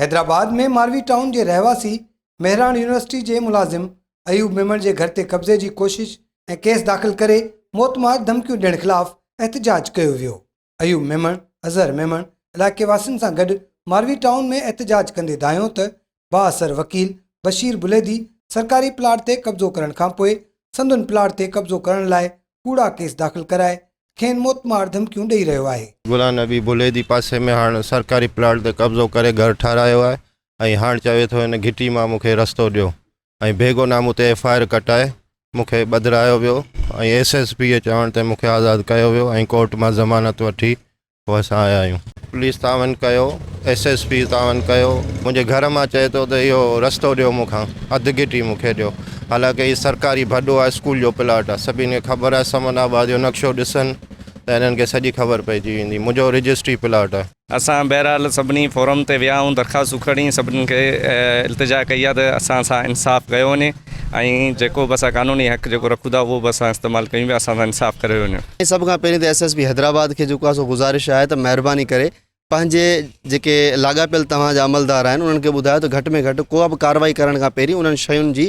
Hyderabad ۾ Marvi town جي رهواسي Mehran university جي ملازم ايوب ميمڻ جي گهر تي قبضي جي ڪوشش ۽ ڪيس داخل ڪري موتمار ڌمڪيون ڏيڻ خلاف احتجاج ڪيو ويو. ايوب ميمڻ، اظهر ميمڻ علائقي واسين سان گڏ ماروي ٽائون ۾ احتجاج ڪندي دانهيو ته بااثر وڪيل بشير بليدي سرڪاري پلاٽ تي قبضو ڪرڻ کانپوء سندن پلاٽ تي قبضو ڪرڻ لاء ڪوڙا ڪيس داخل ڪرائي کين موتمار ڌمڪيون ڏئي رهيو آهي. غلام نبي بليدي پاسي ۾ هاڻ سرڪاري پلاٽ تي قبضو ڪري گهر ٺارايو آهي ۽ هاڻ چوي ٿو هن گهٽي مان مون کي رستو ڏيو ۽ بيگناهه مون تي ايف I R ڪٽائي مون کي ٻڌرايو ويو ۽ ايس ايس پي جي چوڻ تي مون کي آزاد ڪيو ويو ۽ ڪورٽ مان ضمانت وٺي پوء اسان آيا آهيون. پوليس تعاون ڪيو، ايس ايس پي تعاون ڪيو، منهنجي گهر مان چئي ٿو ته اهو رستو ڏيو مون کان، اڌ گهٽي مون کي ڏيو، حالانڪه هي سرڪاري ڀڏو آهي، اسڪول جو پلاٽ آهي، سڀني کي خبر آهي، سمن آباد جو نقشو ڏسن ته هنن کي سڄي خبر پئجي ويندي، منهنجو رجسٽري پلاٽ آهي. اسان بهرحال سڀني فورم تي ويا آهيون، درخواستون کڻي سڀني کي التجا ڪئي آهي ته اسان سان انصاف ڪيو وڃي ۽ جيڪو به اسان قانوني حق جيڪو رکون ٿا اهو به اسان استعمال ڪيون پيا اسان سان انصاف ڪريو وڃي. سڀ کان پهرين ته ايس ايس پي حيدرآباد کي جيڪو آهي سو گذارش آهي ته مهرباني ڪري پنهنجي جيڪي لاڳاپيل توهان جا عملدار آهن انهن کي ٻڌايو ته گهٽ ۾ گهٽ ڪو به ڪارروائي ڪرڻ کان پهرين انهن شين جي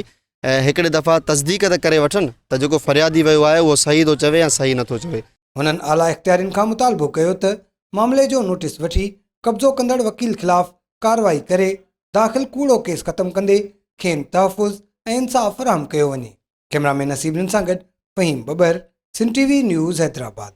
هڪڙي دفعا تصديق ته ڪري وٺن ته جيڪو فريادي ويو آهي اهو صحيح ٿو چوي يا صحيح نٿو چوي. هنن اعليٰ اختيارين کان مطالبو ڪيو ته معاملي جو نوٽيس وٺي قبضو ڪندڙ وڪيل خلاف ڪارروائي ڪري داخل ڪوڙو ڪيس ختم ڪندي کين تحفظ ۽ انصاف فراهم ڪيو وڃي. ڪئميرا مين نصيب رند سان گڏ Faheem Babbar, Sindh T V news Hyderabad.